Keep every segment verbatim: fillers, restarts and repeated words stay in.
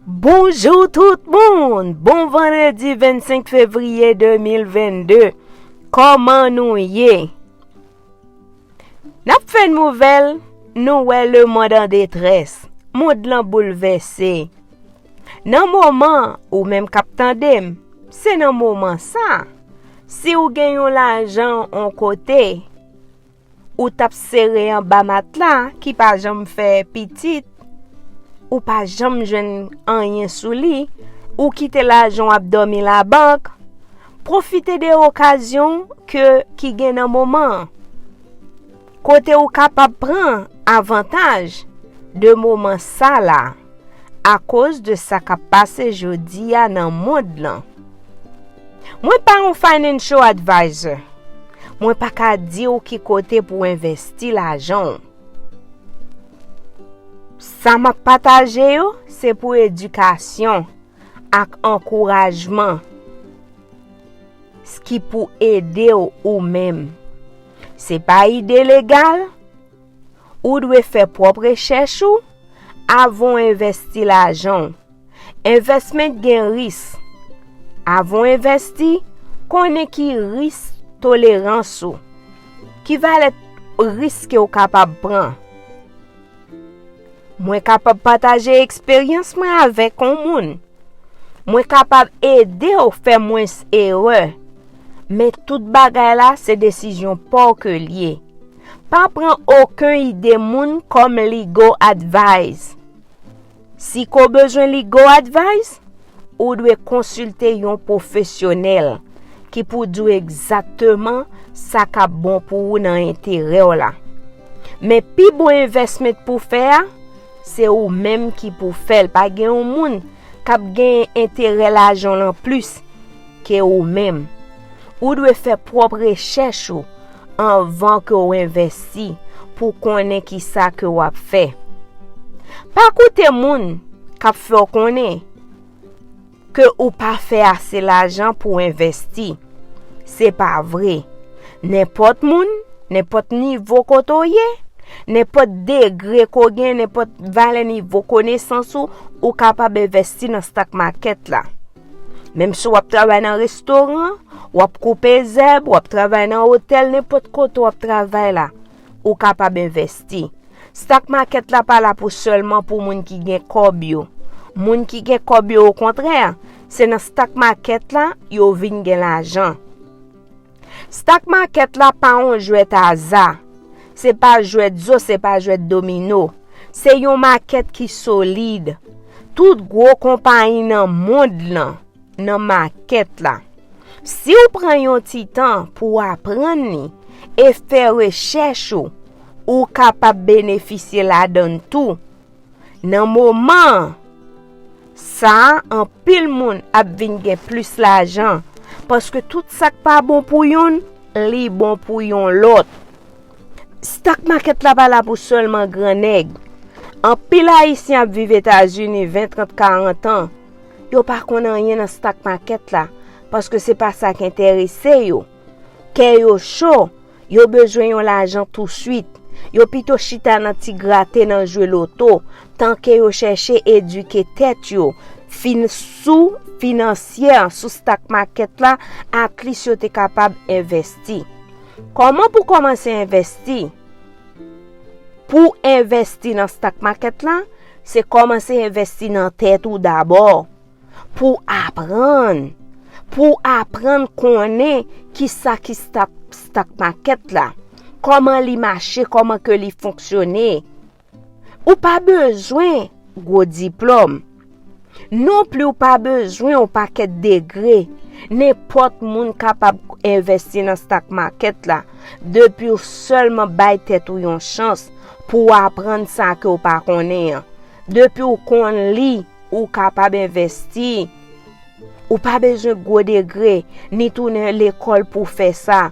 Bonjou tout moun! Bon vandredi vennsenk fevriye de mil vennde. Kòman nou ye? N ap fè nouvèl, nou wè lemonn an detrès, mond lan boulvèse. Nan moman, ou menm k ap tande m, se nan moman sa, si w gen yon lajan on kote, ou t ap sere anba matla ki pa janm fè pitit, ou pa janm jwenn anyen sou li, ou kite lajan w ap dòmi labank, pwofite de okazyon ke, ki gen nan moman an. Kote ou kapab pran avantaj de moman sa la, akoz de sa k ap pase jodi a nan mond lan. Mwen pa yon financial advisor. Mwen pa ka di w ki kote pou w envesti lajan w. Sa m ap pataje yo, se pou edikasyon ak ankourajman, s- ki pou ede w ou menm. Se pa ide legal, ou dwe fè pwòp rechèch ou avan w envesti lajan w. Envèsman gen ris. Avan w envesti, konnen ki ris tolerans ou. Ki valè ris ke w kapab pran. Mwen kapab pataje eksperyans mwen avèk yon moun. Mwen kapab ede w fè mwens erè. Men tout bagay la se desizyon pa w ke l ye. Pa pran okenn ide moun kòm legal advice. Si ke w bezwen legal advice, ou dwe konsilte yon pwofesyonèl ki pou di w egzakteman sa k ap bon pou ou nan enterè w la. Men pi bon envèsman pou fè a, se ou menm ki pou fè l. Pa gen yon moun k ap genyen enterè lajan w lan plis ke ou menm. Ou dwe fè pwòp rechèch ou anvan ke w envèsti pou konnen ki sa ke w ap fè. Pa koute moun k ap fè w konnen ke ou pa fè ase lajan pou w envèsti. Se pa vre. Nenpòt moun, nenpòt nivo kote w ye, nenpòt degre ke w gen, nenpòt valè nivo konesans ou, ou kapab envèsti nan stock market la. Menm si w ap travay nan restoran, w ap koupe zèb, w ap travay nan otèl, nenpòt kote w ap travay la, ou kapab envèsti. Stock market la pa la pou sèlman pou moun ki gen kòb yo. Moun ki gen kòb yo, okontrè, se nan stock market la yo vin gen lajan. Stock market la pa yon jwèt aza. Se pa jwèt zo, se pa jwèt domino. Se yon market ki solid. Tout gwo konpayi nan mond lan nan market la. Si w pran yon ti tan pou w aprann li e fè rechèch ou, ou kapab benefisye ladan l tou. Nan moman sa a, anpil moun ap vin gen plis lajan, paske tout sa k pa bon pou youn, li bon pou yon lòt. Stock market la pa la pou sèlman gran nèg. Anpil Ayisyen ap viv Etazini ven, trant, karant an. Yo pa konn anyen nan stock market la, paske se pa sa k enterese yo. Kè yo cho, yo bezwen yon lajan touswit. Yo pito chita nan ti grate nan jwe loto, tan ke yo chèche edike tèt yo fin- sou finansyè, sou stock market la, at least yo te kapab envèsti. Kòman pou kòmanse envèsti? Pou envèsti nan stock market la, se kòmanse envèsti nan tèt ou dabò. Pou aprann. Pou aprann konnen ki sa ki stock, stock market la. Kòman li mache, kòman ke li fonksyone. Ou pa bezwen gwo diplòm. Non pli ou pa bezwen yon pakèt degre. Nenpòt moun kapab envèsti nan stock market la. Depi w sèlman bay tèt ou yon chans pou w aprann sa ke w pa konnen an. Depi w konn li, ou kapab envèsti. Ou pa bezwen gwo degre, ni tounen lekòl pou w fè sa.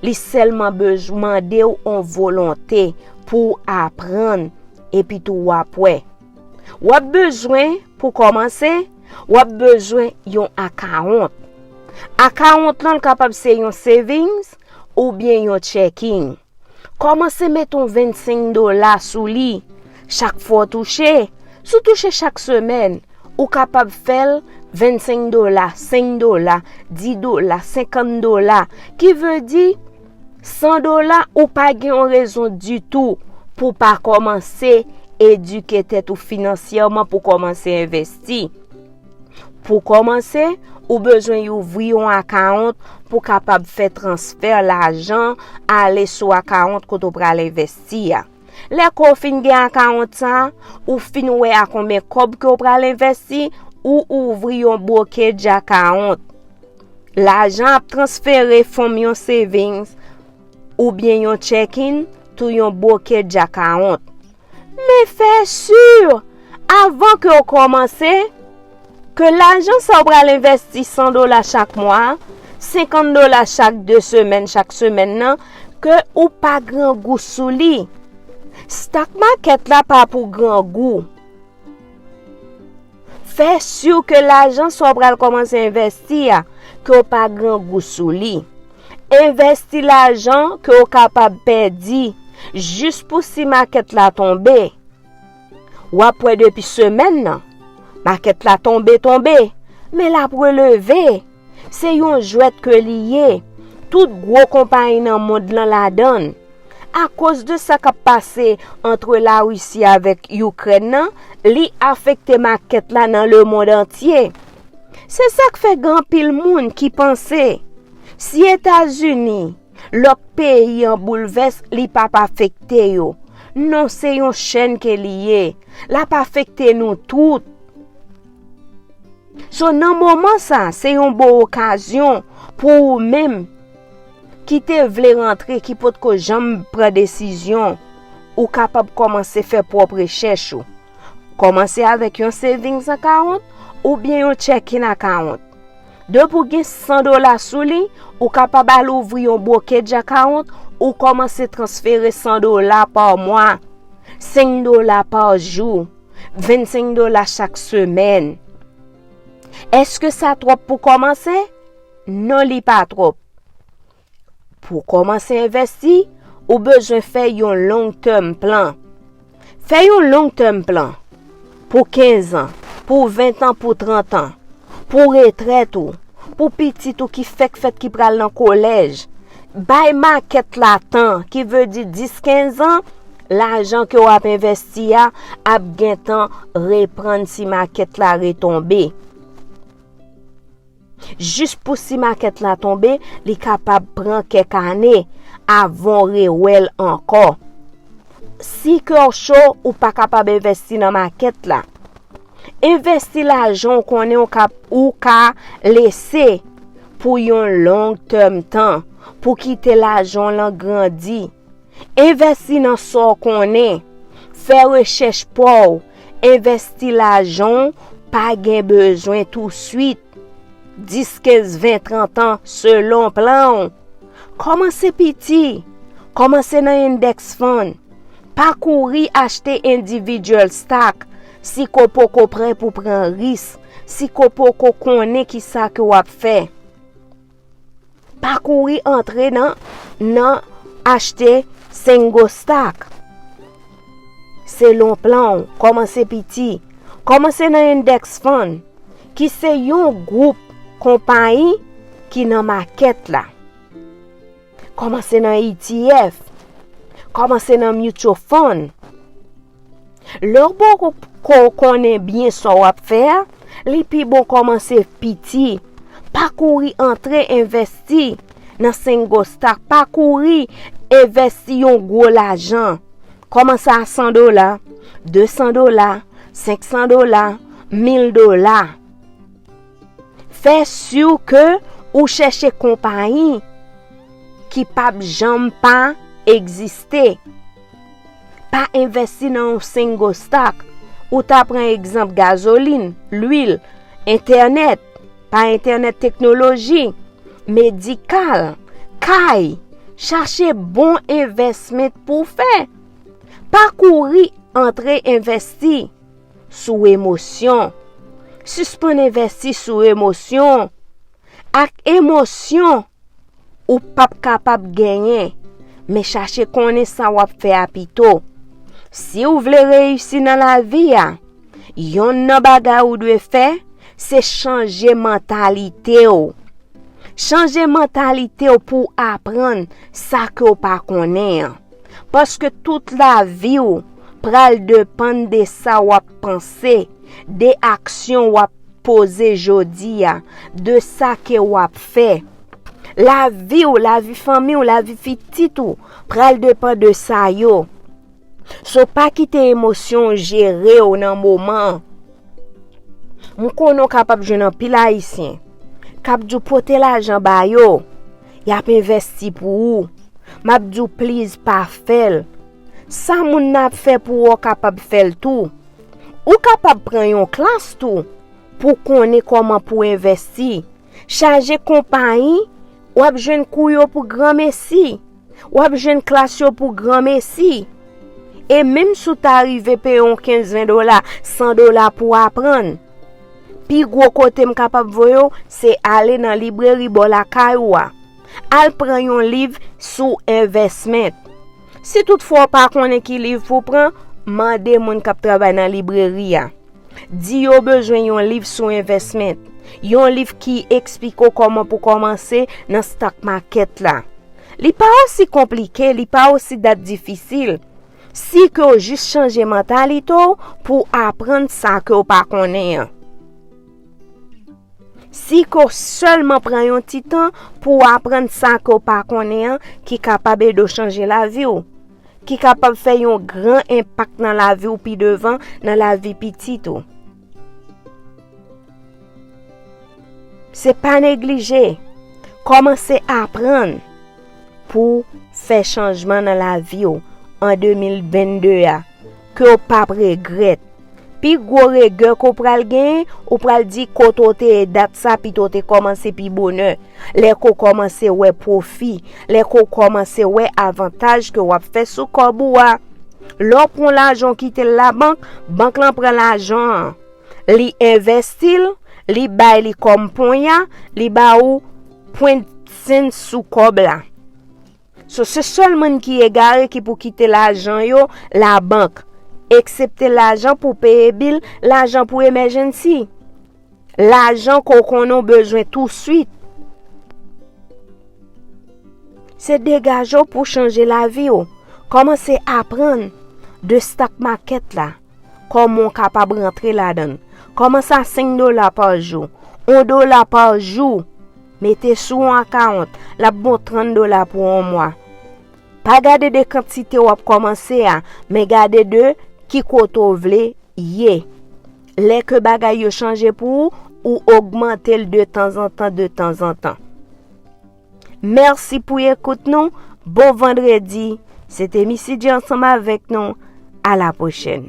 Li sèlman bezwen mande w yon volonte pou w aprann, epi tou w ap wè. W ap bezwen, pou kòmanse, w ap bezwen yon akawont. Akawont lan kapab se yon savings oubyen yon checking. Kòmanse met yon vennsenk dola sou li chak fwa w touche. Si w touche chak semèn, ou kapab fè l vennsenk dola, senk dola, dis dola, senkant dola, ki vle di san dola, ou pa gen yon rezon ditou pou pa kòmanse edike tèt ou finansyèman pou kòmanse envesti. Pou kòmanse, ou bezwen ouvri yon akawont pou kapab fè transfè lajan ale sou akawont kote w pral envesti a. Lè ke w fin gen akawont sa, ou fin wè a konbyen kòb ke w pral envesti, ou ouvri yon brokerage akawont. Lajan ap transfere from yon savings oubyen yon checking to yon brokerage akawont. Men fè si, avan ke w kòmanse, ke lajan sa w pral envesti san dola chak mwa, senkant dola chak de semèn, chak semèn nan, ke ou pa grangou sou li. Stock market la pa pou grangou. Fè si ke lajan sa w pral kòmanse envesti a, ke w pa grangou sou li. Envesti lajan ke w kapab pèdi, jis pou si makèt la tonbe. W ap wè depi semèn nan, makèt la tonbe, tonbe, men l ap releve. Se yon jwèt ke li ye. Tout gwo konpayi nan mond lan ladan l. Akoz de sa k ap pase ant Larisi avèk Ikrèn nan, li afekte makèt la nan lemond antye. Se sa k fè gen anpil moun ki panse, si Etazini, lòt peyi an boulvès, li p ap afekte yo. Non, se yon chèn ke li ye. L ap afekte nou tout. So, nan moman sa, se yon bon okazyon pou ou menm ki te vle rantre, ki potko janm pran desizyon, ou kapab kòmanse fè pwòp rechèch ou. Kòmanse avèk yon savings account oubyen yon checking account. Depi w gen san dola sou li, ou kapab al ouvri yon brokerage account, ou kòmanse transfere san dola pa mwa, senk dola pa jou, vennsenk dola chak semèn. Èske sa twòp pou kòmanse? Non, li pa twòp. Pou w kòmanse envesti, ou bezwen fè yon long term plan. Fè yon long term plan pou kenz an, pou ven an, pou trant an, pou retrèt ou, pou pitit ou ki fèk fèt, ki pral nan kolèj. Bay makèt la tan, ki vle di dis, kenz an, lajan ke w ap envesti a ap gentan reprann si makèt la retonbe. Jis pou si makèt la tonbe, li kapab pran kèk ane avan w rewè l ankò. Si kè w cho, ou pa kapab envesti nan makèt la. Envesti lajan w konnen w ka, ou ka lese pou yon long term tan, pou kite lajan w lan grandi. Envesti nan sa w konnen. Fè rechèch pa w. Envesti lajan w, pa gen bezwen touswit. Dis, kenz, ven, trant an, selon plan w. Kòmanse piti. Kòmanse nan index fund. Pa kouri achte individual stock si ke w poko prè pou pran risk, si ke w poko konnen kisa ke w ap fè. Pa kouri antre nan, nan achte single stock. Selon plan w, kòmanse piti. Kòmanse nan index fund, ki se yon gwoup konpayi ki nan makèt la. Kòmanse nan E T F. Kòmanse nan mutual fund. Lè w poko konnen byen sa w ap fè a, li pi bon kòmanse piti. Pa kouri antre envesti nan single stock. Pa kouri envesti yon gwo lajan. Kòmanse a san dola, de san dola, senk san dola, mil dola. Fè si ke ou chèche konpayi ki p ap janm pa egziste. Pa envesti nan yon single stock. Ou ta pran egzanp gazolin, lwil, entènèt, pa entènèt, teknoloji, medikal, kay. Chache bon envèsman pou w fè. Pa kouri antre envesti sou emosyon. Sispann envesti sou emosyon. Ak emosyon, ou p ap kapab genyen. Men chache konnen sa w ap fè a pito. Si w vle reyisi nan lavi a, Yonn nan bagay ou dwe fè, se chanje mantalite w. Chanje mantalite w pou w aprann sa ke w pa konnen an. Paske tout lavi w pral depann de sa w ap panse, de aksyon w ap poze jodi a, de sa ke w ap fè. Lavi w, lavi fanmi w, lavi pitit ou pral depann de sa yo. So, pa kite emosyon w jere w nan moman an. M konnen w kapab jwenn anpil Ayisyen k ap di w pote lajan ba yo, y ap envèsti pou ou. M ap di w please pa fè l. Sa moun nan ap fè pou ou, w kapab fè l tou. Ou kapab pran yon klas tou pou w konnen kòman pou w envèsti. Chaje konpayi, w ap jwenn kou yo pou granmesi. W ap jwenn klas yo pou granmesi. E menm si w ta rive peye yon kenz, ven dola, san dola pou w aprann. Pi gwo kote m kapab voye w, se ale nan libreri bò lakay ou a. Al pran yon liv sou envèsman. Si toutfwa w pa konnen ki liv pou w pran, mande moun k ap travay nan libreri a. Di yo bezwen yon liv sou envèsman, yon liv ki eksplike w kòman pou kòmanse nan stock market la. Li pa osi konplike, li pa osi dat difisil. Si ke w jis chanje mantalite w pou w aprann sa ke w pa konnen an. Si ke w sèlman pran yon ti tan pou w aprann sa ke w pa konnen an ki kapab ede w chanje lavi w, ki kapab fè yon gran enpak nan lavi w pi devan, nan lavi pitit ou. Se pa neglije. Kòmanse aprann pou w fè chanjman nan lavi w an de mil vennde a, ke w p ap regrèt. Pi gwo regè ke w pral genyen, ou pral di kote w te ye dat sa, pito w te kòmanse pi bonè. Lè ke w kòmanse wè pwofi, lè ke w kòmanse wè avantaj ke w ap fè sou kòb ou a. Lè w pran lajan w kite l labank, bank lan pran lajan an. Li envèsti l, li bay li kòm ponya, li ba ou pwen sens sou kòb la. So, se sèl moun ki egare ki pou kite lajan yo labank, eksepte lajan pou peye bil, lajan pou emèjensi, lajan ke w konnen w bezwen touswit. Se degaje w pou w chanje lavi w. Kòmanse aprann de stock market la. Kòman w kapab rantre ladan l? Kòmanse a senk dola pa jou, yon dola pa jou. Mete sou yon akawont, l ap bon trant dola pou yon mwa. Pa gade de kantite w ap kòmanse a, men gade de ki kote w vle ye. Lè ke bagay yo chanje pou ou, ou ogmante l de tanzantan, de tanzantan. Mèsi pou ekout nou. Bon vandredi. Se te Missy J ansanm avèk nou. A la pwochèn.